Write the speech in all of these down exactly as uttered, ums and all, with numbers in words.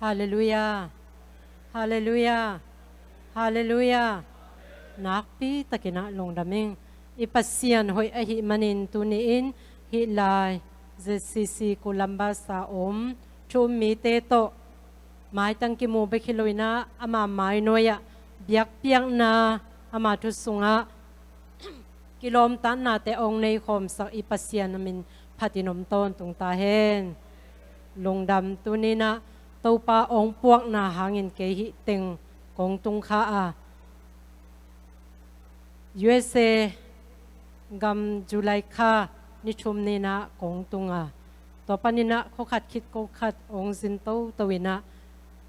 Halleluiah. Halleluiah. Halleluiah. Nakpi takin ah lungdam ing. I Pasian hoih ahih manin tuni-in hih lai Z C C Columbus a om thu-um mite tawh maitang kimu bek hi lo-in ah ama mainuai-ah biakpiakna, ama thu sungah kilawmtatnate hong neikhawmsak i Pasian a min phatin om tawntung ta hen. Lungdam. Tuni-in ah Topa hong puakna hangin kei hih teng kong tung kha a, U S A gam July kha ni thum ni-in ah kong tung a, tua panin ah khua khat khit khua khat hong zin toto-in ah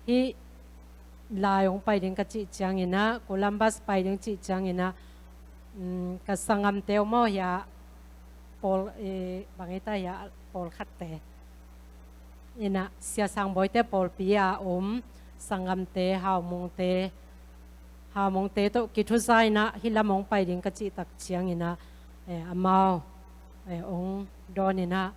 hih lai hong pai ding ka cih ciangin ah, Columbus pai ding cih ciangin ah, um, ka sanggamte om aw, hiah pawl, eh, bang hita hiah pawlkhatte. In ah Sia Sangbawite pawlpi a om sanggamte, Haumongte, Haumongte tawh kithuza-in ah hih lam hong pai ding ka cih tak ciangin ah, eh, amau, eh, hong dawn-in ah,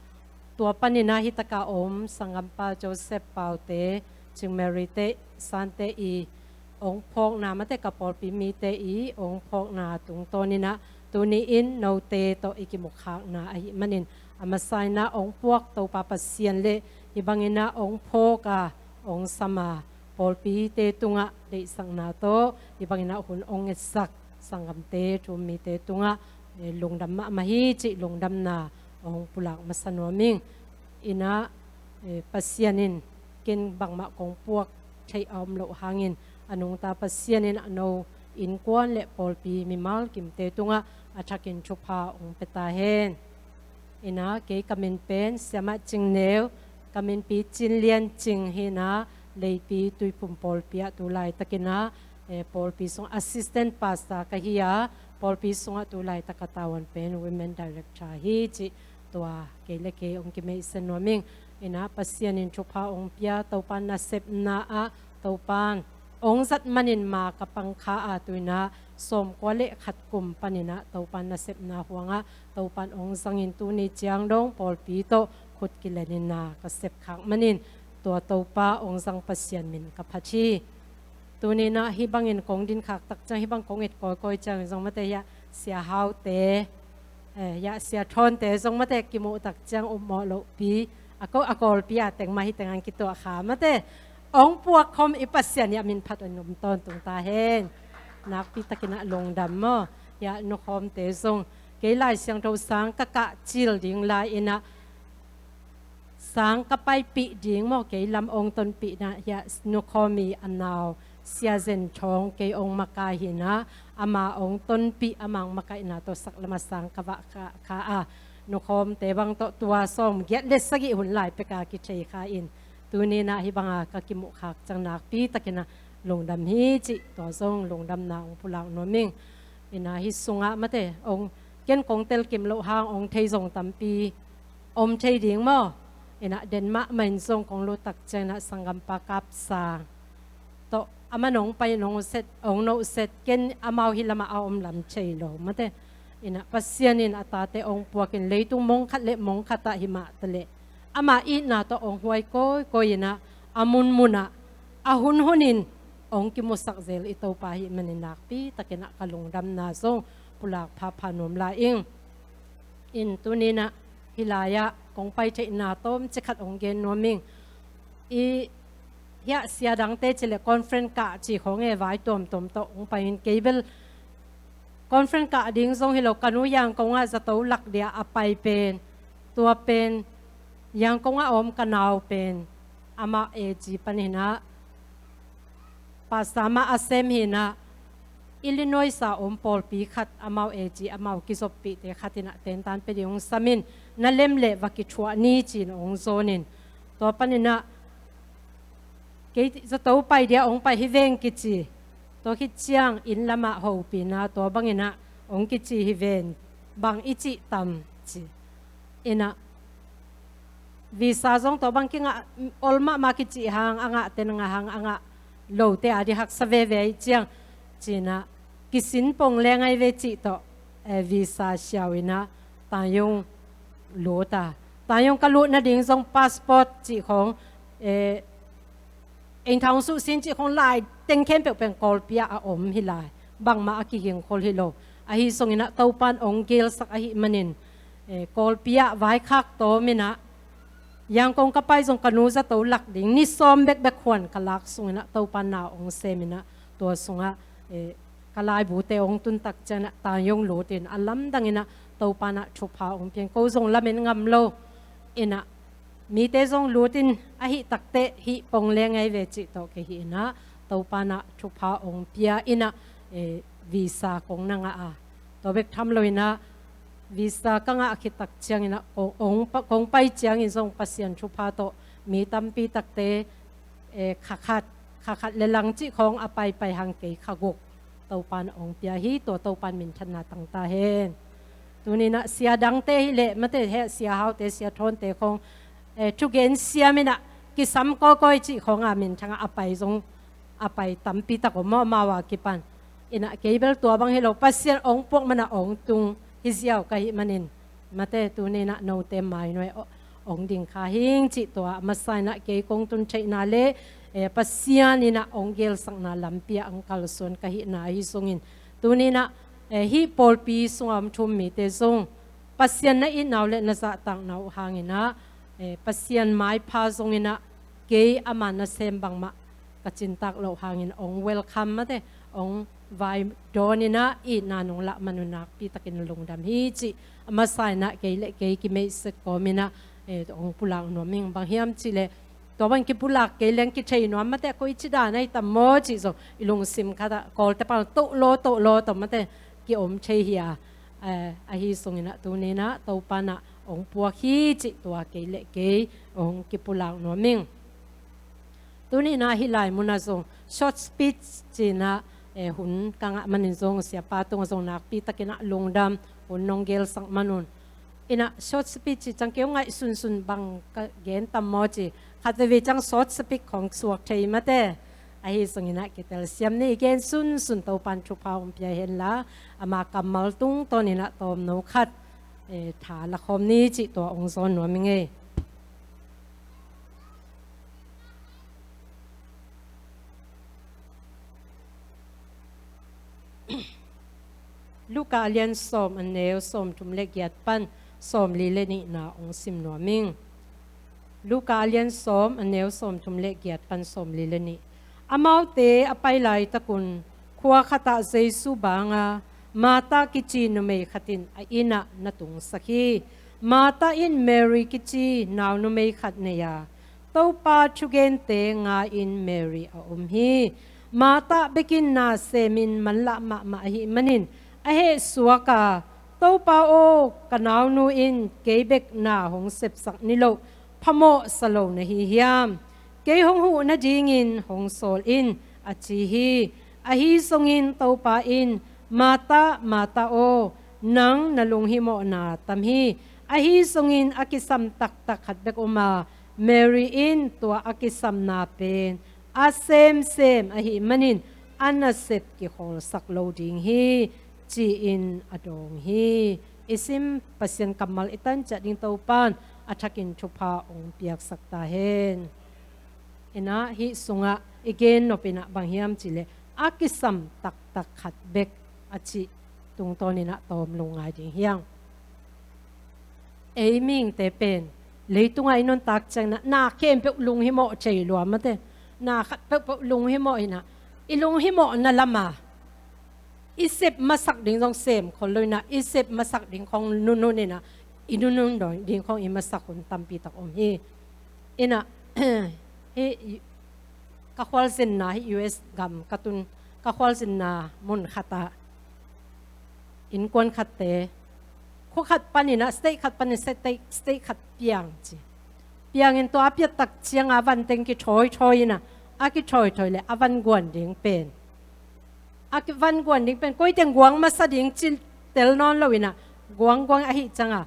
tua panin ah hih taka om sanggampa Joseph Paute, Cing Mary te, Sante i hong phawkna, mate, ka pawlpi mite i hong phawkna tungtawnin ah tuni-in note tawh i kimukhakna ahih manin, a masa-in ah hong puak Topa Pasian le hih bangin ah hong phawk a hong sam a, pawlpite tungah deihsakna tawh hih bangin ah hun hong ngetsak sanggamte, thu-um mite tungah, eh, lungdam mahmah hi cih lungdamna hong pulak masa nuam ing. In ah, eh, Pasian in ken bangmah kong puak theih a om loh hangin, a nungta Pasian in ah no innkuan le pawlpi mimal kimte tungah a thakin thupha hong pia ta hen. In ah kei ka min pen Siamah Cing Neu, ka minpi Cin Lian Cing hi-in ah, Leipi Tuiphum pawlpi ah tu laitakin ah, eh, pawlpi sung assistant pastor ka hi a, pawlpi sungah tu laitak ka tavuan pen women director hi cih tua kei le kei hong kimeihsia nuam ing. In ah Pasian in thupha hong pia, Topa nasepna ah Topa in hong zat manin ma ka pang kha a, tu-in ah sawmkua le khat kum panin ah Topa nasepna huangah Topa in hong zangin tuni ciang dong pawlpi tawh khut kilenin ah ka sepkhak manin tua Topa hong zang Pasian min ka phat hi. Tuni-in ah hih bangin kong dinkhak tak ciang, hih bang kong et kawikawi ciangin zong, mate, hiah Sia Haute, eh, hiah Sia Thawnte zong, mate, kimuh tak ciang upmawh lohpi, a ko, a kawlpi a teng mah hih teng hong kituah kha, mate. Hong puak khawm i Pasian hiah min phat hong om tawntung ta hen. Nakpi takin ah lungdam maw. Hiah Nu Khawmte zong, kei Lai Siangtho sang ka kah cil ding lai-in ah, sang ka paipih ding maw, kei lam hong tonpihna hiah Nu Khawm i a nau Sia Zen Thawng kei hong makai hi-in ah, ama hong tonpih, ama hong makaihna tawh sak lamah sang ka vak kha, kha a, Nu Khawmte bang tawh tua sawmgiat le sagih hun lai pek a kithei kha in, tuni-in ah hih banga ka kimuhkhak ciang nakpi takin ah lungdam hi cih tua zong lungdamna hong pulak nuam ing. In ah hih sungah, mate, hong, ken kong telkim loh hang hong thei zong tampi om thei ding maw. In ah Denmark mah in zong kong lut tak ciangin ah sanggampa Kap Sang tawh, aman hong pai in hong set, hong nohset, ken amau hih lamah a om lam thei lo, mate. In ah Pasian in a tate hong puakin leitung mong khat le mong khat ah himah taleh ama itna tawh hong huai kawikawi-in ah, a munmun ah, a hunhun in hong kimusak zel i Topa ahih manin nakpi takin ah ka lungdamna zong pulak phapha nuam lai ing. In tuni-in ah hih lai-ah kong pai theihna tawmcik khat hong gen nuam ing. I hiah sia dangte ci le conference kah ci khawng e, vai tuamtuam tawh hong pai in, kei bel conference kah ding zong hi lo, ka nu Yangon ah zato lak dia a pai pen, tua pen Yangon ah om ka nau pen, amah A G pan hi-in ah, pastor mah a sem hi-in ah, Illinois a om pawlpi khat, amau A G, amau kizoppihte khat in ah tentan pia ding hong sam in, na lem leh va kithuah ni ci-in hong zawn in, tua panin ah kei zato pai dia hong pai hi ven kici. Tua khit ciang inn lamah hopihna, tua bangin ah hong kici hi ven, bang i cih tam ci. In ah visa zong tua bang kingah, ol mahmah kicih hang, a ngahte na ngah hang, a ngah lote a ding haksa veve ahih ciang, ci-in ah kisin pong leng ahi ve cih tawh, eh, visa siau-in ah Taiyong lut a. Taiyong ka lut nading zong passport cih khawng, eh, Eng thaung suh sin cih khong lai teng khempeuh pen Kawlpi ah a om hi lai. Bangmah a kihingkhol hi lo. Ahi zongin ah Topan ong gelsak ahih manin, eh, Kawlpi ah vaikhak tawm in ah Yangon ka pai zong ka nu zato lak ding ni sawm bekbek huan ka lak sungin ah Topan na ong sem in ah tua sungah, eh, ka laibute ong tun tak ciangin ah Taiyong lut in a lamdang in ah Topan ah thupha ong pia in ko zong lamen ngam lo in ah mite zong lut in ahih takteh hih pong le ngei ve cih tawh kei hi in ah Topan ah thupha ong pia in ah, eh, visa kong na ngah a. Tua bek tham lo in ah visa ka ngah khit tak ciangin ah kong, ong pa, kong pai ciangin zong Pasian thupha tawh mi tampi takte, eh, kha khat, kha khat le lang cih khong a paipai hang kei kha guk Topan ong pia hi. Tua Topan minthanna tang ta hen. Tuni in ah sia dangte hi leh mate he sia haute sia thawnte khong, eh, thugen siam in ah kisam kawikawi cih khong a minthang ah a pai zong a pai tampi tak om maw amau a kipan. In ah kei bel tua bang hi lo Pasian ong puak man ah ong tung hi ziau ka hih manin mate tuni in ah note mai nuai ong ding kha hing cih tua a masa in ah kei kong tun theihna le, eh, Pasian in ah ong gelsakna lampi ah ang kalsuan ka hihna ahi zongin tuni in ah, eh, hih pawlpi sungah om thu-um mite zong Pasian na itna uh le na zahtakna uh hangin ah, eh, Pasian maipha zongin ah kei ama nasem bangmah ka cintak loh hangin ong welcome mate ong vai dawn in ah itna nong lah man uh nakpi takin lungdam hi cih a masa in ah kei le kei kimeihset kawm in ah, eh, ong pulak nuam ing bang hiam cih leh tua bang kipulak kei leng kithei nuam mate koi ci dan ahi tam maw cih zong i lungsim khat ah Kawlte pan toh law toh law tawh mate ki om thei hi a, eh, ahi zongin ah tuni in ah Topan ah ong puak hi cih tua kei le kei ong kipulak nuam ing. Tuni in ah hih lai mun ah zong short speech ci in ah, eh, hun ka ngah manin zong siapa tungah zong nakpi takin ah lungdam hun nong gelsak man un. In ah short speech ci ciang kei ong ngaih sunsun bang ka gen tam maw ci khat veve ciang short speech khong suak thei mate. Ahi zongin ah kitel siam ni i gen sunsun Topan thupha ong pia hen la ama kammal tungtawn in ah tawmno khat, eh, tha la khawm ni cih tua ong zawn nuam ing ei. Luka a lian sawm a neu sawm thum le giat pan sawm li le nihna ong sim nuam ing. Luka a lian sawm a neu sawm thum le giat pan sawm li le nih. Amaute a pai laitakun khua khatah Jesu banga Martha kici numei khat in a inn ah na tungsak hi. Martha in Mary kici nau numei khat nei a Topa thugente ngai-in Mary a om hi. Martha bekin na semin manlah mahmah ahih manin a hehsuak a, Topa aw, ka naunu in kei bek na hong sepsak niloh phamawhsa lo na hi hiam? Kei hong huh nadingin hong sawl in, a ci hi. Ahi zongin Topa in, Martha, Martha aw, nang na lunghimawhna tam hi. Ahi zongin a kisam taktak khat bek om a, Mary in tua a kisamna pen a semsem ahih manin a nasep kikhawlsak lo ding hi, ci-in a dawng hi. I sim Pasian kammal i tan ciat ding Topan a thakin thupha ong piaksak ta hen. In ah hih sungah i gen nop in ah bang hiam cih leh a kisam taktak khat bek a cih tungtawn in ah tawm lungngai ding hi hang. Ei mihingte pen leitungah i nuntak ciangin ah na khempeuh lunghimawh thei lua mate. Na khat peuhpeuh lunghimawh in ah i lunghimawhna lamah i sep masak ding zong sem khol lo in ah i sep masak ding khong nunun in ah i nunun ding khong i masak hun tampi tak om hi. In ah hih ka khualzinna hih U S gam ka tun ka khualzinna mun khatah innkuan khatte khua khat panin ah state khat panin state, state khat piang ci. Piangin tua a piat tak cianga van teng kithawithawi in ah a kithawithawi le a van guan ding pen a ki van guan ding pen koi teng guang masa ding ci tel nawn lo in ah guang guang ahih cianga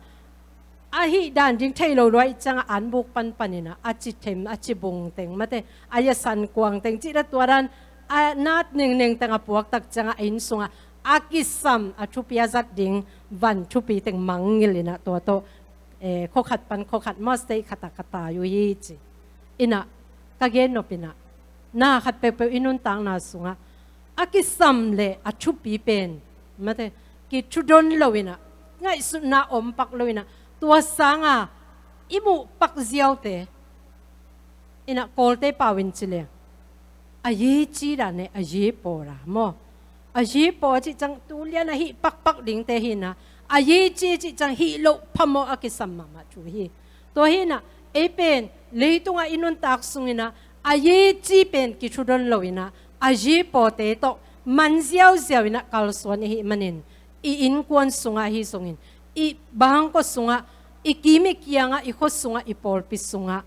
ahih dan ding thei lo lua ahih cianga anbuk panpan in ah a ci them a ci bung teng mate a yasan kuang teng cih dah tua dan a nat nengneng teng a puak tak cianga a inn sungah a kisam a thupi a zat ding van thupi teng mangngilh in ah tua tawh, eh, khua khat pan khua khat maw state khatah ka tai uh hi ci. In ah ka gen nop in ah Na khat peuhpeuh i nuntakna sungah a kisam le a thupi pen, mate, kithudon lo inah, ngaihsutna om pak lo inah, tua sanga i muh pak ziaute inah Kawlte pau in ci le, a yi ci dan le a yi paw da maw. A yi paw cih ciang tu lian a hih pakpak dingte hi inah, a yi ci cih ciang hih loh phamawh a kisam mahmah thu hi. Tua hi inah ei pen leitungah i nuntak sung inah a yi ci pen kithudon lo inah, a yi pawte tawh man ziauziau inah kalsuan i hih manin, i innkuan sungah ahi zongin, i bangkua sungah, i kim i kiangah, i khua sungah, i pawlpi sungah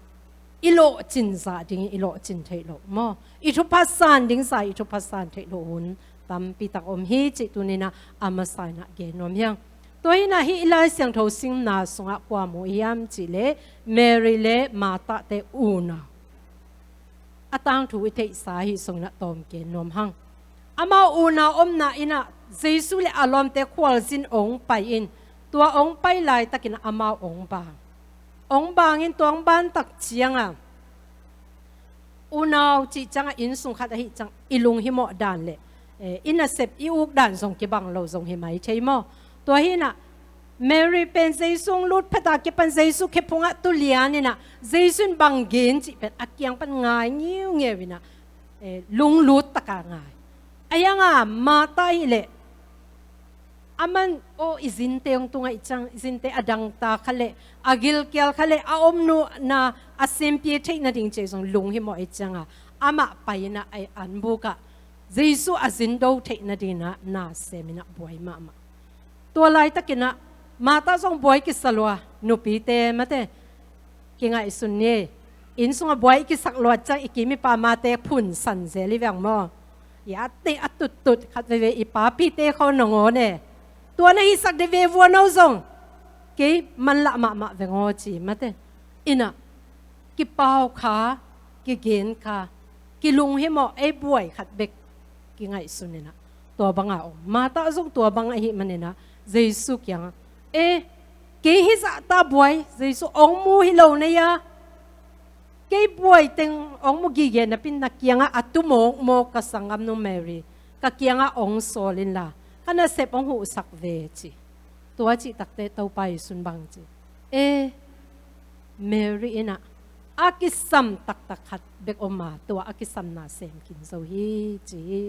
i lawhcin zah dingin i lawhcin theih loh maw, i thupha san ding zah i thupha san theih loh hun tampi tak om hi cih tuni inah a masa inah gen nuam hi hang. Tua hi inah hih i Lai Siangtho simna sungah kua mu i hiam cih le Mary le Martha-te unau, a tangthu i theihsa ahi zong inah tawm gen nuam hang. Amau unau omna inah Jesu le a lawmte khualzin ong pai in, tua ong pai laitak inah amau ong bang. Ong bang in tua ong bang tak ciangah, unau cih ciangah innsung khat ahih ciang i lunghimawh dan le, eh, i nasep i uk dan zong kibang lo zong hi mai thei maw. Tua hi inah Mary pen Jesu hong lut phet a kipan Jesu khephungah tu lian inah, Jesu in bang gen cih pen a kiang pan ngai ngiungeu inah, eh, lunglut taka ngai. A hiang a Martha hi leh, a man aw, i zinte hong tungah i ciang, i zinte a dangta kha leh, a gilkial kha leh, a omnuhna a sempia theih nading cih zong lunghimawh i cianga, amah pai inah a anbukah Jesu a zindo theih nading inah na sem inah buai mahmah. Tua laitak inah Martha zong buai kisa lua, nupite mate, kingaihsun ni. Inn sungah buai i kisak luat ciang i kim i pamate phunsan zel i veng maw. I a te a tuttut khat veve i papite khaw nangaw ne. Tua na hisak de ve vua no zong kei manlah mahmah veng aw ci mate. Inah kipau kha, kigen kha, kilunghimawh, ei buai khat bek kingaihsun inah tua banga om. Martha zong tua bang ahih man inah Jesu kiangah, e, kei hizahta buai, Jesu, ong mu hi lo na hia? Kei buai teng ong mu gige napi-in na kiangah a tu mawkmawk ka sanggamnu Mary ka kiangah ong sawl inla, ka nasep ong huhsak ve ci. Tua cih takte Topa Jesu in bang ci, e, Mary inah a kisam taktak khat bek om a, tua a kisamna sem khin zo hi ci hi.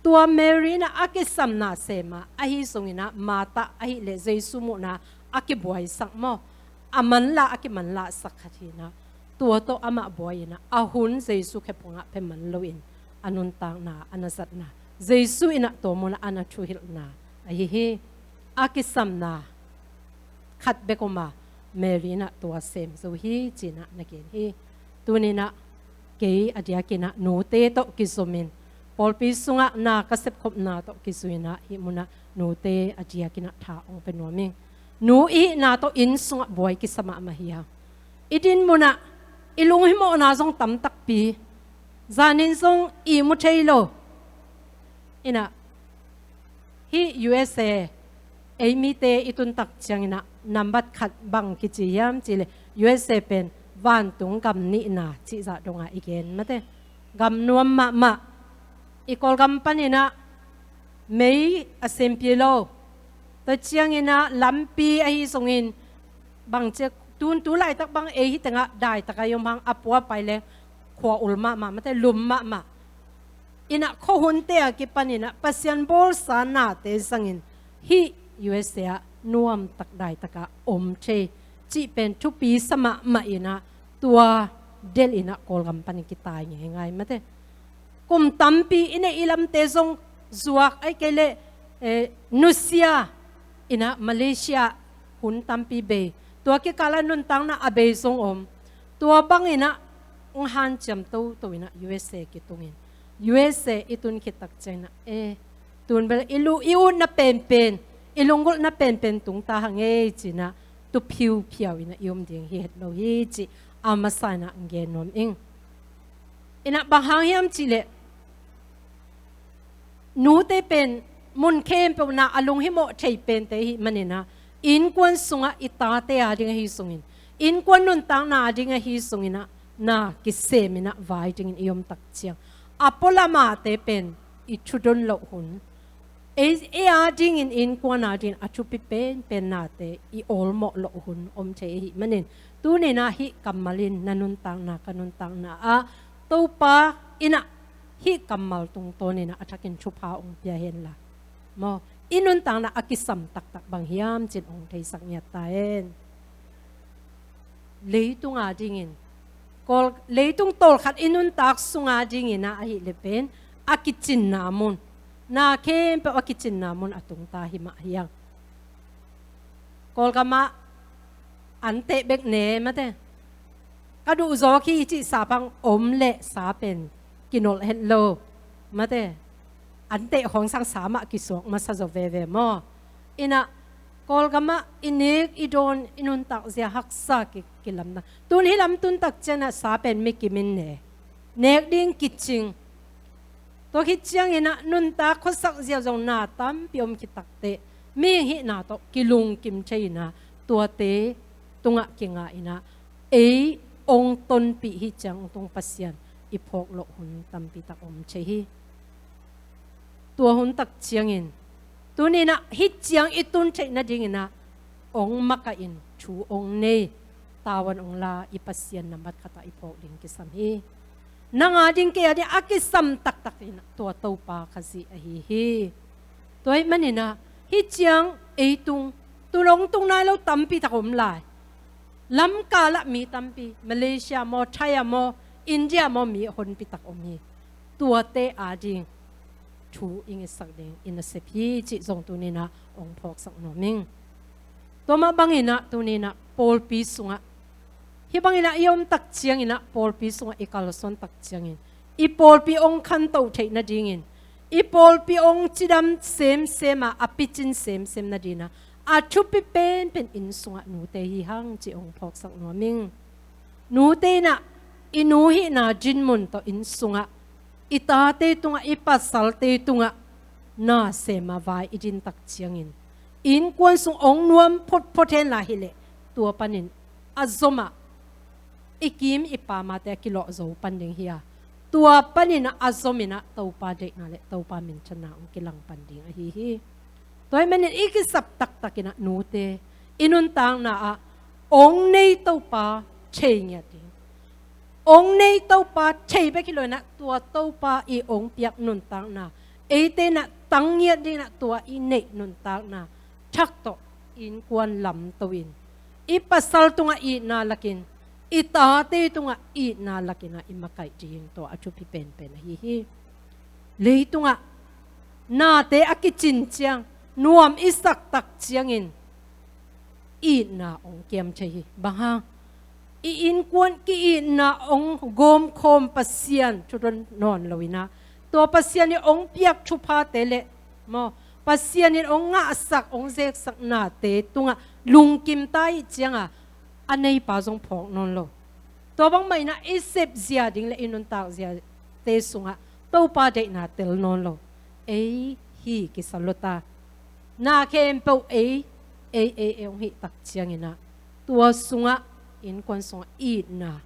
Tua Mary inah a kisamna sem a, ahi zong inah Martha ahih leh Jesu muhna a kibuaisak maw, a manlah a kimanlahsak khat hi inah, tua tawh amah buai inah a hun Jesu khephungah pia man loin a nuntakna a na zatna, Jesu inah tua munah a na thuhilhna ahi hi. A kisamna khat bek om a, Mary inah tua sem zo hi ci inah na gen hi. Tuni inah kei a diak inah nute tawh kizomin, pawlpi sungah na ka sepkhopna tawh kizui inah hih munah nute a diak inah tha ong pia nuam ing. Nu i hihna tawh inn sungah buai kisa mahmah hi a, i din munah i lunghimawhna zong tam takpi, zanin zong ihmu thei lo. Inah hih U S A, ei mite i tun tak ciang inah nambat khat bang kici hiam cih leh, U S A pen vantung gam nihna cih zah dongah i gen mate. Gam nuam mahmah, i Kawlgam pan inah mei a sempia lo. Tua ciang inah lampi ahi zongin, bang ci a, tun tu laitak bang ei hih tengah daitak a i om hang, a pua pai leh khua ul mahmah mate, lum mahmah. Inah khuahunte a kipan inah Pasian bawlsa nate zangin hih U S A ah nuamtak daitakah om thei cih pen thupi sa mahmah inah, tua delh inah Kawlgam panin kitai ngeingai mate. Kum tampi i neih i lamte zong zuak, ahih kei leh, eh, nusia inah Malaysia hun tampi bei. Tua kikalah nuntakna a bei zong om. Tua bang inah hong hanciam toto inah U S A kitungin, U S A i tun khit tak ciang inah, e, tun bel i lu i utna penpen, i lunggulhna penpen tungta hang ei ci inah tu phiuphiau inah i om ding hi het lo hi cih a masa inah gen nuam ing. Inah bang hang hiam cih leh, nute pen mun khempeuh na a lunghimawh thei pente i hih man inah, innkuan sungah i tate a ding ahi zongin, innkuan nuntakna a ding ahi zong inah, na kisem in ah vai dingin i om tak ciang, a pualamate pen i thudon loh hun, ei, ei a dingin, innkuan a dingin a thupi penpen nate i awlmawh loh hun om thei ahih manin, tuni-in ah hih kammal in na nuntakna, ka nuntakna ah Topa in ah hih kammal tungtawn in ah a thakin thupha hong pia hen la, maw, i nuntakna a kisam taktak bang hiam cih hong theisak ngiat ta hen. Leitung a dingin, Kawl, leitung tawlkhat i nuntak sung a dingin ah ahih leh pen a kicinna mun, na khempeuh a kicinna mun a tung ta hi mah hi hang. Kawlgam ah an teh bek ne, mate. Ka duh zawk hi i cih sa bang om leh sa pen kinolh het lo, mate. An teh khawng sang sa mah kisuak masa zaw veve maw. In ah Kawlgam ah i nek i dawn, i nuntak zia haksa ki, kilamna. Tun hih lam tun tak ciang ah sa pen mi kim in ne, nek ding kicing. Tua khit ciangin ah nuntak khuasak ziau zong na tampi om khit takteh, mihing hihna tawh kilungkim thei in ah, tuate tungah kinga in ah, ei hong tonpih hih ciang hong tung Pasian i phawk loh hun tampi tak om thei hi. Tua hun tak ciangin, tuni-in ah hih ciang i tun theih nadingin ah hong makaih in, thu hong nei, tavuan hong la i Pasian nambat khat ah i phawk ding kisam hi. Nang a ding, kei a ding a kisam taktak in ah tua Topa Khazih ahi hi. Tua ahih manin ah hih ciang ei tung, tu hong tung nai lo tampi tak om lai. Lamkal ah mi tampi, Malaysia maw, Thai ah maw, India maw, mi honpi tak om hi. Tuate a ding thu i ngetsak ding i nasep hi cih zong tuni-in ah hong phawksak nuam ing. Tua mah bangin ah tuni-in ah pawlpi sungah, hih bangin ah i om tak ciangin ah, pawlpi sungah i kalsuan tak ciangin, i pawlpi hong khantoh theih nadingin, i pawlpi hong cidam semsem a, a picin semsem nadingin ah a thupi penpen inn sungah nute hi hang cih hong phawksak nuam ing. Nute in ah i nu hihna dinmun tawh inn sungah, i tate tungah, i pasalte tungah na sem a vai i din tak ciangin, innkuan sung hong nuam photphot hen la hi leh, tua panin a zom ah i kim i pam a te a kilawh zo pan ding hi a, tua panin ah a zom in ah Topa deihna le Topa minthanna hong kilang pan ding ahi hi. Tua ahih manin i kisap taktak in ah nute, i nuntakna ah hong nei Topa thei ngiat ding. Hong nei Topa thei bek hi lo in ah, tua Topa i hong piak nuntakna, eite in ah tang ngiat ding in ah tua i neih nuntakna thak tawh innkuan lamto in, i pasal tungah itna lak in, i tate tungah itna lak in ah i makaih ding, tua a thupi penpen ahi hi. Leitungah nate a kicin ciang, nuam i sak tak ciangin, itna hong kiam thei hi. Bang hang? I innkuan ki-itna hong gawmkhawm Pasian thudon nawn lo in ah, tua Pasian in hong piak thuphate le, maw, Pasian in hong ngahsak, hong zeksak nate tungah lungkim ta ahih ciangin, a neipa zong phawk nawn lo. Tua bangmah in ah i sep zia ding le i nuntak ziate sungah Topa deihna tel nawn lo. Ei hi kisa lo ta. Na khempeuh ei, ei, ei, ei hong hih tak ciangin ah, tua sungah, innkuan sungah itna,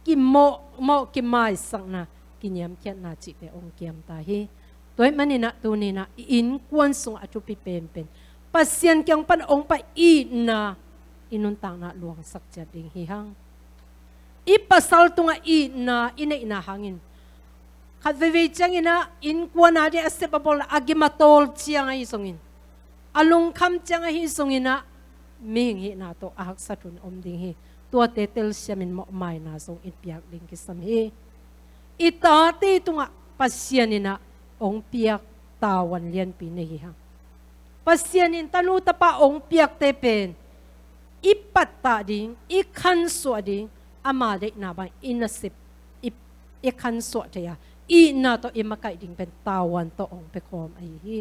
kimawhmawh, kimaisakna, kiniamkhiatna cihte hong kiam ta hi. Tua ahih manin ah tuni-in ah i innkuan sungah a thupi penpen, Pasian kiang pan hong pai itna i nuntakna luangsak ciat ding hi hang. I pasal tungah itna i neihna hangin, khat veivei ciangin ah innkuan a ding a sep a bawlna a gim a tawl ciang ahi zongin, a lungkham ciang ahi zongin ah, mihing hihna tawh a haksat hun om ding hi. Tuate telsiamin mawhmaina zong i piak ding kisam hi. I tate tungah Pasian in ah hong piak tavuan lianpi nei hi hang. Pasian in tanu tapa hong piakte pen i pattah ding, i khansuah ding, ama deihna bang i nasep, i, i khansuah thei a, itna tawh i makaih ding pen tavuan tawh hong pia khawm ahi hi.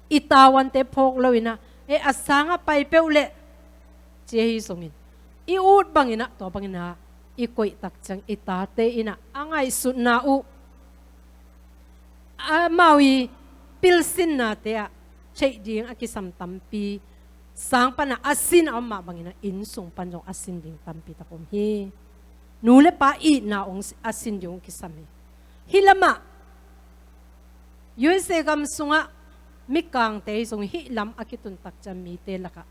I tavuante phawk lo in ah, e, a sang a pai peuh leh, ci ahi zongin, i ut bangin ah, tua bangin ah i koih tak ciang, i tate in ah a ngaihsutna uh, amau i pilsinnate ah theih ding a kisam tampi, sang pan ah a sin a om mah bangin ah inn sung pan zong a sin ding tampi tak om hi. Nu le pa itna hong si-, a sin ding hong kisam hi. Hih lamah U S A gam sungah mikangte zong hih lam a kituntak ciang mite lakah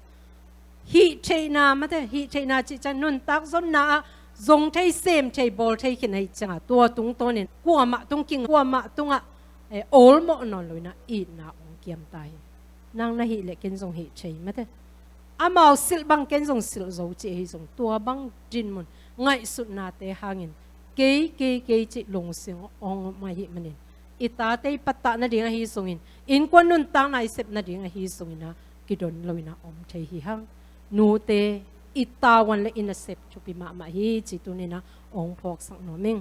hih theihna, mate, hih theihna cih ciang nuntak zonna ah zong thei, sem thei, bawl thei khin ahih ciangah tua tungtawnin kuamah tung king, kuamah tungah, eh, awlmawh nawn lo inah itna hong kiam ta hi. Nang na hih leh ken zong hih thei, mate. Amau silh bang ken zong silh zo cih ahi zong tua bang dinmun ngaihsutnate hangin kei, kei, kei cih lungsim hong om ahih manin i tate i pattah nading ahi zongin, innkuan nuntakna i sep nading ahi zongin ah kidon lo inah om thei hi hang. Nute i tavuan le i nasep thupi mahmah hi cih tuni inah hong phawksak nuam ing.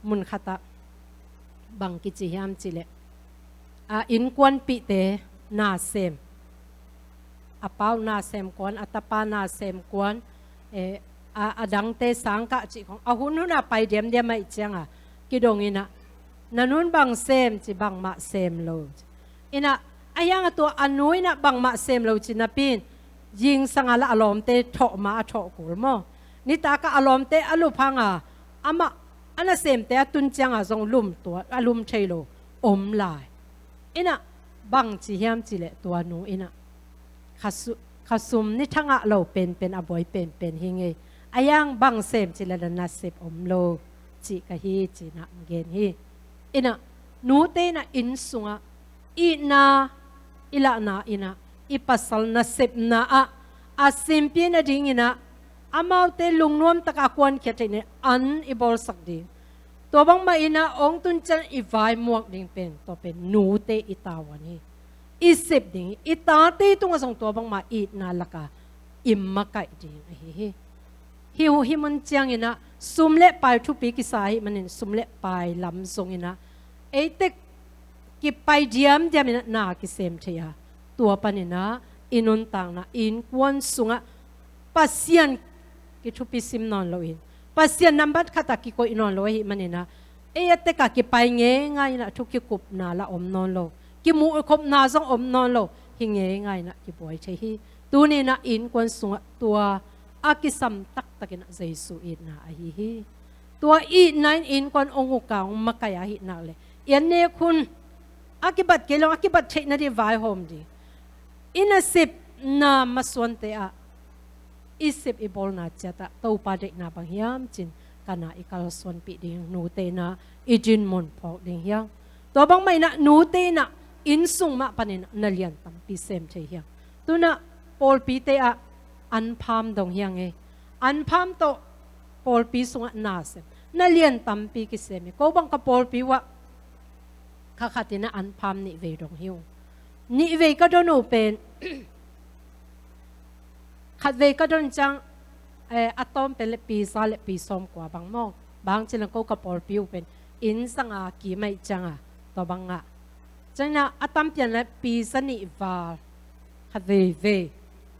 Mun khatah bang kici hiam cih leh, a, innkuanpihte nasem, a pa uh nasem kuan, a tapa nasem kuan, eh, a, a dangte sangkah cih khong a hun hun a pai diamdiam ahih ciangah kidong inah, na nun bang sem ci, bangmah sem lo ci. Inah, a hiang a tua a nu inah bangmah sem lo ci napi in, zingsang a lah a lawmte thawh ma a thawh kul maw. Nitak ah a lawmte a lup hang a, amah a nasemte a tun ciang a zong lum tua, a lum thei lo om lai. Inah, bang ci hiam cih leh tua nu inah, kha su-, kha sum ni thangah lo penpen a buai penpen hi ngei. A hiang bang sem cih leh na nasep om lo cih ka hi ci inah gen hi. Inah, nute inah inn sungah itna i lahna inah, i pasal nasepna ah a simpi nading inah, amaute lungnuam takah a kuankhiat theih nading an i bawlsak ding. Tua bangmah inah hong tun ciang i vaimuak ding pen, tua pen nute i tavuan hi. I sep ding hi. I tate tungah zong tua bangmah itna lakah i makaih ding ahi hi. Hih uh hih mun ciang inah sum le pai thupi kisa ahih manin sum le pai lam zong inah ei tek kipai diamdiam inah na kisem thei a, tua pan inah i nuntakna, i innkuan sungah Pasian kithupi sim nawn loin, Pasian nambat khatah kikoih nawn lo ahih man inah, ei a tekah kipai ngeingai inah thu kikupna lah om nawn lo, kimuhkhopna zong om nawn lo, hi ngeingai inah kibuai thei hi. Tuni inah i innkuan sungah tua a kisam taktak inah Jesu itna ahi hi. Tua itna in innkuan hong uk a hong makaih ahih nak leh, i an nek hun a kibat kei lo, a kibat theih nading vaihawm ding. I nasepna masuante ah, i sep i bawlna ciatah Topa deihna bang hiam cin, ka na i kalsuanpih ding, nute inah i dinmun phawk ding hi hang. Tua bangmah inah nute inah inn sung mah panin na lian tampi sem thei hi hang. Tu inah pawlpite ah anpham dong hi hang e. Anpham tawh pawlpi sungah na sem, na lian tampi kisem hi. Ko bang ka pawlpi uh ah kha khat inah anpham nih vei dong hi ung. Nih vei ka don uh pen, khat vei ka don ciang, eh, a tawm pen le pi za le pi sawm kua bang maw. Bang ci leng ko ka pawlpi uh pen inn zanga kim ahih ciangah tua bangah, ciangin ah a tam pian le pi za nih val khat vei vei,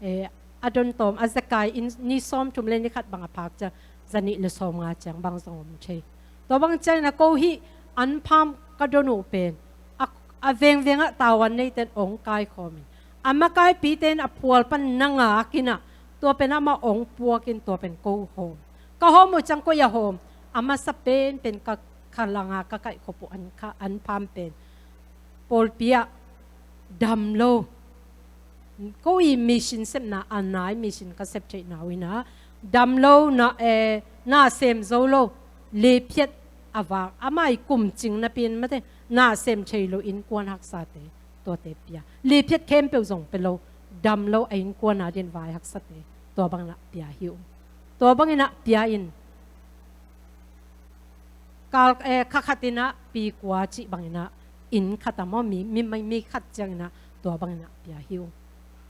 eh, a don tawm, a zekai in ni sawm thum le ni khat bang a phak ciang za nih le sawm nga ciang bang zong om thei. Tua bang ciangin ah ko hih anpham ka don uh pen a, a vengveng ah tavuan neite in hong kaikhawm in, a makaipite in a phual pan na ngak inah, tua pen amah hong puak in, tua pen ko hawm. Ka hawm uh ciang koi a hawm, a masa penpen ka, ka langa ka kaihkhop uh an, ka anpham pen pawlpi ah dam lo. Ko i mission sepna a nai mission ka sep theihna uh inah dam lo, na, eh, na sem zo lo, liphiat a vak, amah i kum cing napi in mate, na sem thei lo innkuan haksate, tuate pia. Liphiat khempeuh zong pia lo, dam lo a innkuan a dingin vai haksate, tua bang inah pia hi uh. Tua bang inah pia in, kal, eh, kha khat inah pi kua cih bang inah inn khat ah maw, mi, mi, mi, mi khat ciang inah tua bang inah pia hi uh.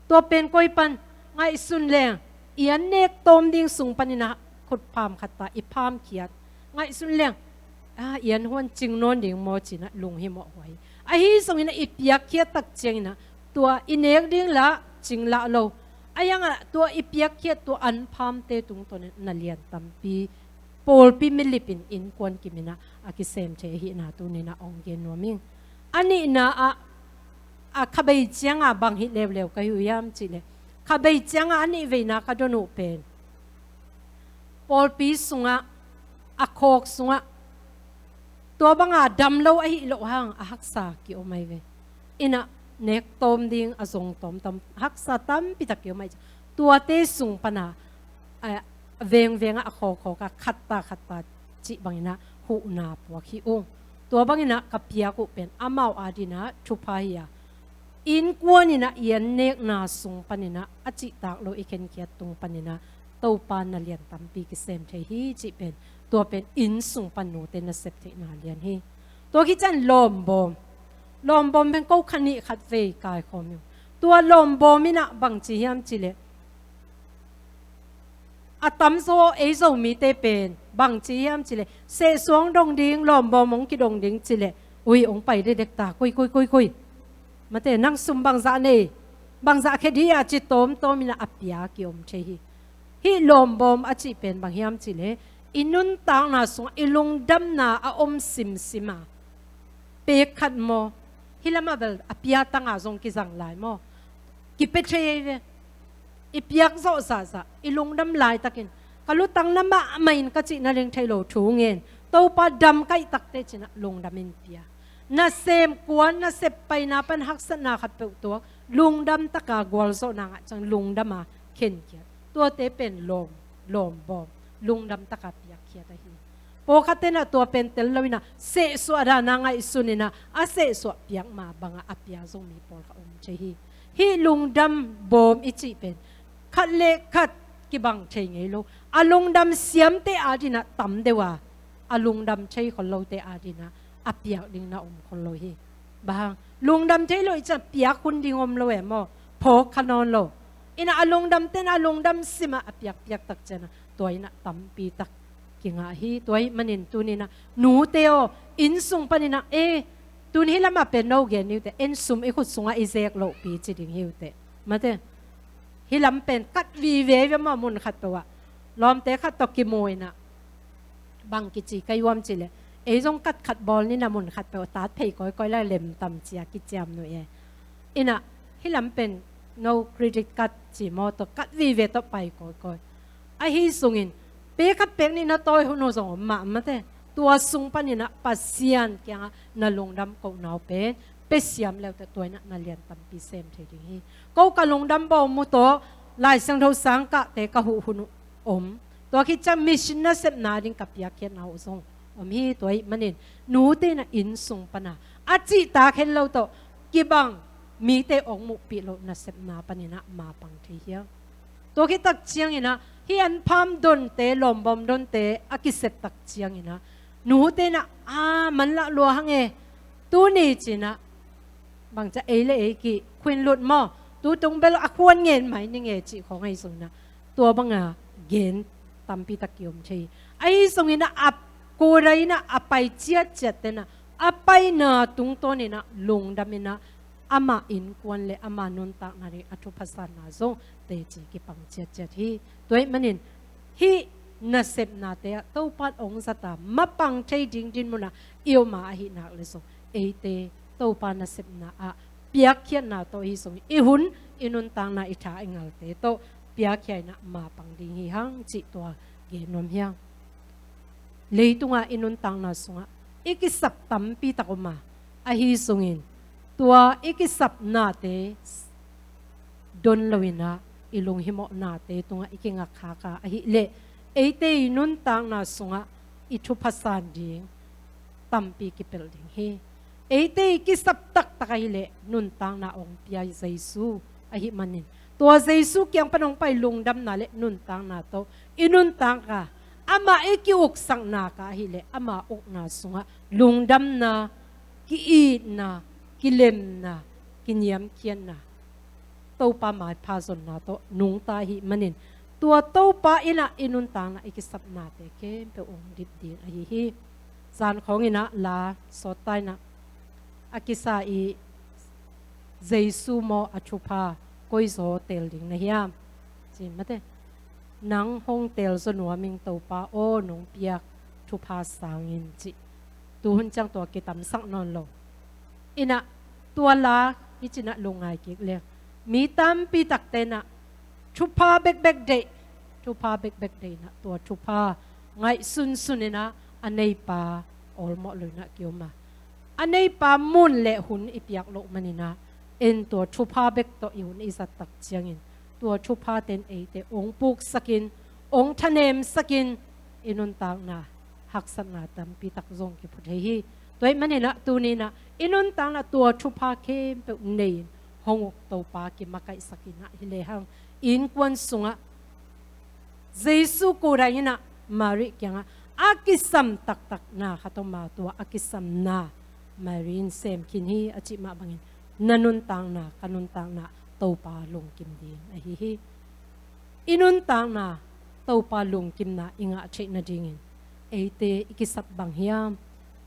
Tua pen koi pan, ngaihsun leng i an nek tawm ding sung pan inah khut pham khat ah i phamkhiat. Ngaihsun leng, ah, i an huan cing nawn ding maw ci inah lunghimawh huai. Ahi zong inah i piakkhiat tak ciang inah tua i nek ding lah cing lah lo. A hiang ah tua i piakkhiat tua anphamte tungtawn inah na lian tampi pawlpi milip in innkuan kim inah a kisem thei ahihna tuni inah hong gen nuam ing. A nihna ah, a khabei ciangah bang hih leuleu ka hi uh hiam cih leh, khabei ciangah a nih veina ka don uh pen, pawlpi sungah, a khawk sungah, tua banga dam lo ahi loh hang a haksa ki-om ahi ve. Innah nek tawm ding a zong tawmtawm, haksa tampi tak ki-om ahi. Tuate sung pana, a, vengvengah a khawkhawkah khatta khatta cih banginah huhna puak hi ung. Tua banginah ka piak uh pen amau adinah thupha hi-a, innkuan innah i an nekna sung paninah a cihtak lo i khenkhiat tung paninah Topa na lian tampi kisem thei hi cih pen, tua pen inn sung pan nute nasep theihna lian hi. Tua khit ciang lawmbawm. Lawmbawm pen ko khat nih khat vei kaikhawm hi. Tua lawmbawm innah bangci hiam cileh, a tamzaw ei Zomite pen bangci hiam cileh, sehsuang dong ding, lawmbawm hong kidong ding cileh, ui, hong pai dekdek ta, kui, kui, kui, kui. Mate, nang sum bangzah nei, bangzah khe dih a ci tawmtawm innah a pia ki-om thei hi. Hih lawmbawm a cih pen bang hiam cileh, i nuntakna sungah i lungdamna a om simsima. Pek khat maw, hih lamah bel a pia tanga zong kizang lai maw? Kipia thei ei ve. I piak zawh zahzah, i lungdam laitakin, ka lutang na mahmah in ka cihna leng thei lo thu ngen, Topa dam kaih takte cinah lungdam in pia. Nasem kuan, nasep paina pan haksatna khat peuh tuak, lungdam taka gualzawhna ngah ciang lungdama khenkhiat. Tuate pen lawm, lawmbawm, lungdam taka piakkhiat ahi. Pawlkhat tenah tua pen tel loinah sehsuah dana ngaihsun innah a sehsuah piak ma bangah a pia Zomi pawlkhat om thei hi. Hih lungdam bawm i cih pen khat le khat kibang thei ngei lo. A lungdam siamte adinah tam deuh a, a lungdam thei khol lote adinah a piak ding na om khol lo hi. Bang hang, lungdam thei lo i ciang piak hun ding om lo e maw? Phawk kha nawn lo. Innah a lungdam tenah a lungdam simah a piakpiak tak cianah tua innah tampi tak kingah hi. Tua ahih manin tuninah nute aw, inn sung paninah, e, tun hih lamah pen no gen niute, en sum i khut sungah i zek lohpi ci ding hiute. Mate, hih lam pen kat vive ve maw, mun khat peuhah lawmte khat tawh kimu innah, bang kici ka hiam cileh, ei zong kat khat bawl nina mun khat peuh tat phei kawikawi la lem tam cia kiciam nuih e. Innah hih lam pen no credit card ci maw tawh kat vive tawh pai kawikawi. Ahi sungin pek khat pek nih na tawi hun uh zong om mah mate. Tua sung paninah Pasian kiangah na lungdam kohna uh pen pia siam leute tua innah na lian tampi sem thei ding hi. Ko ka lungdam bawm uh tawh Lai Siangtho sang kahte ka huh hun uh om. Tua khit ciang mission nasepna ding ka piakkhiatna uh zong om hi. Tua ahih manin nute innah inn sung pana a cihtak hen lo tawh kibang mite hong muhpih loh nasepna paninah mapang thei hiam? Tua khit tak cianginah hih anpham donte, lawmbawm donte a kisep tak cianginah nute innah, a, manlah lua hang e, tuni cinah bangcia ei le ei kikhuinlut maw, tutung bel a khuan ngen mai ning e cih khawng ahi sunginah tua banga gen tampi tak kiom thei. Ahi sunginah a kura innah a pai ciatciat tenah a paina tungtawninah lungdaminah ama innkuan le ama nuntakna ding a thupha sanna zong teci kipang ciatciat hi. Tua ahih manin hih nasepnate ah Topa hong zata mapang thei ding dinmunah i om a, ahih nak le zong eite Topa nasepna ah piakkhiatna tawh hi sung i hun i nuntakna i tha i ngalte tawh piakkhiatna mapang ding hi hang cih tua gen nuam hiang. Leitungah i nuntakna sungah i kisap tampi tak om a, ahi sungin tua i kisapnate don loinah i lunghimawhnate tungah i kingakkhaka ahih leh eite i nuntakna sungah i thupha san ding tampi kipelh ding hi. Eite i kisap taktak ahih leh nuntakna hong pia Jesu ahih manin tua Jesu kiang pan hong pai lungdamna le nuntakna tawh i nuntakna, amah i ki-uksakna ka ahih leh ama ukna sungah lungdamna, ki-itna, kilemna, kiniamkhiatna, Topa maipha zonna tawh nungta ahih manin tua Topa innah i nuntakna i kisapnate khempeuh hong dip ding ahi hi. Zan khawnginah la sawt ta innah a kisa i Jesu maw a thupha koizaw teel ding na hiam? Ci mate. Nang hong teel zaw nuam ing Topa aw, nong piak thupha sangin cih. Tuhun ciang tua kitamsak nawn lo. Innah tua la hi cinah lungngai kik leng mi tampi takte innah thupha bekbek deih, thupha bekbek deihin ah tua thupha ngaihsunsun in ah a neipa awlmawh lo in ah ki-om a, a neipa mun le hun i piak loh manin ah en tua thupha bek tawh i hun i zat tak ciangin tua thupha ten eite ong puksak in, ong thanemsak in, i nuntakna haksatna tampi tak zong kiphu thei hi. Tua ahih manin ah tuni in ah i nuntakna tua thupha khempeuh nei-in hong uk Topa kimakaihsak in ah hi lehang innkuan sungah Jesu kudang in ah Mary kiangah a kisam taktak na khat om a, tua a kisamna Mary in sem khin hi a cih mah bangin na nuntakna, ka nuntakna Topa lungkim ding ahi hi. I nuntakna Topa lungkimna i ngah theih nadingin eite i kisap bang hiam?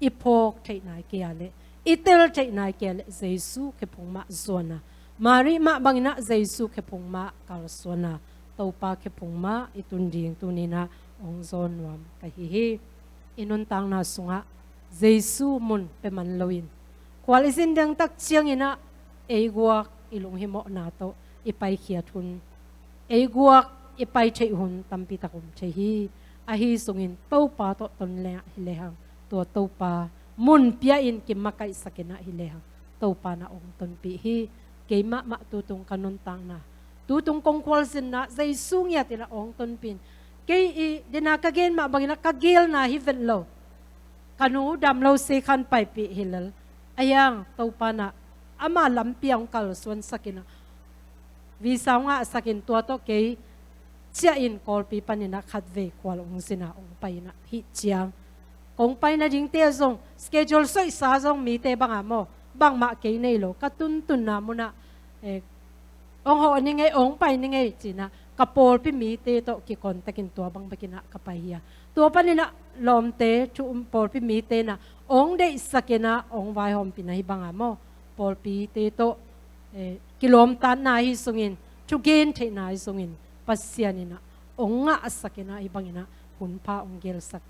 I phawk theih nai kei a leh, i tel theih nai kei a leh Jesu khephung mah zuan a, Mary mah bangin ah Jesu khephung mah kalsuan a, Topa khephung mah i tun ding tuni in ah ong zawn nuam ka hi hi. I nuntakna sungah Jesu mun pia man loin khual i zin ding tak ciangin ah ei guak i lunghimawhna tawh i paikhiat hun, ei guak i pai theih hun tampi tak om thei hi. Ahi zongin Topa tawh ton leng ah hi lehang tua Topa mun pia-in kimakaihsak in ah hi lehang Topa na ong tonpih hi. Keimah mah tutung ka nuntakna, tutung kong khualzinna Jesu ngiat in ah ong tonpih in, kei i dena ka gen mah bangin ah ka gelna hi vet lo, ka nu dam lo si khan paipih hi lel, a hiang Topa na ama lampi ah ong kalsuansak in ah visa ong ngahsak in tua tawh kei ciah in Kawlpi panin ah khatvei khual ong zin a ong pai in ah hih ciang kong pai nadingte ah zong schedule soihsa zong mite bang a maw, bangmah kei nei lo, ka tuntunna mun ah eh, ong hawh ni ngei, ong pai ni ngei ci-in ah ka pawlpi mite tawh kikontak in tua bang bekin ah ka pai hi a, tua panin ah lawmte thu um pawlpi mite in ah ong deihsak in ah ong vaihawmpih na hi bang a maw, pawlpite tawh eh, kilawmtatna ahi zongin, thugen theihna ahi zongin Pasian in ah ong ngahsak in ah hi bangin ah hunpha ong gelsak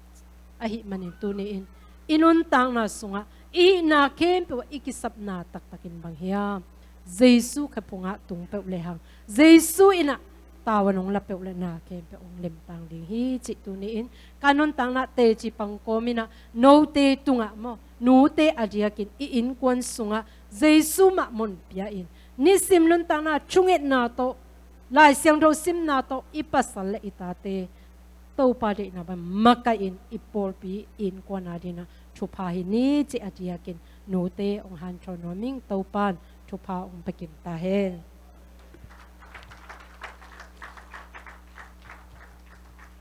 ahih manin tuni in i nuntakna sungah i hihna khempeuh ah i kisapna taktakin bang hiam? Jesu khephung ah tung peuh lehang Jesu in ah tavuan ong la peuh leh na khempeuh ong lemtang ding hi cih tuni in ka nuntakna teci pangkawm in ah note tungah maw, nute a diakin i innkuan sungah Jesu mah mun pia-in nisim nuntakna thungetna tawh, Lai Siangtho simna tawh i pasal le i tate Topa deihna bang makaih in i pawlpi i innkuan a dingin ah thupha hi ni cih a diakin note ong hanthawn nuam ing. Topa in thupha ong pia kim ta hen.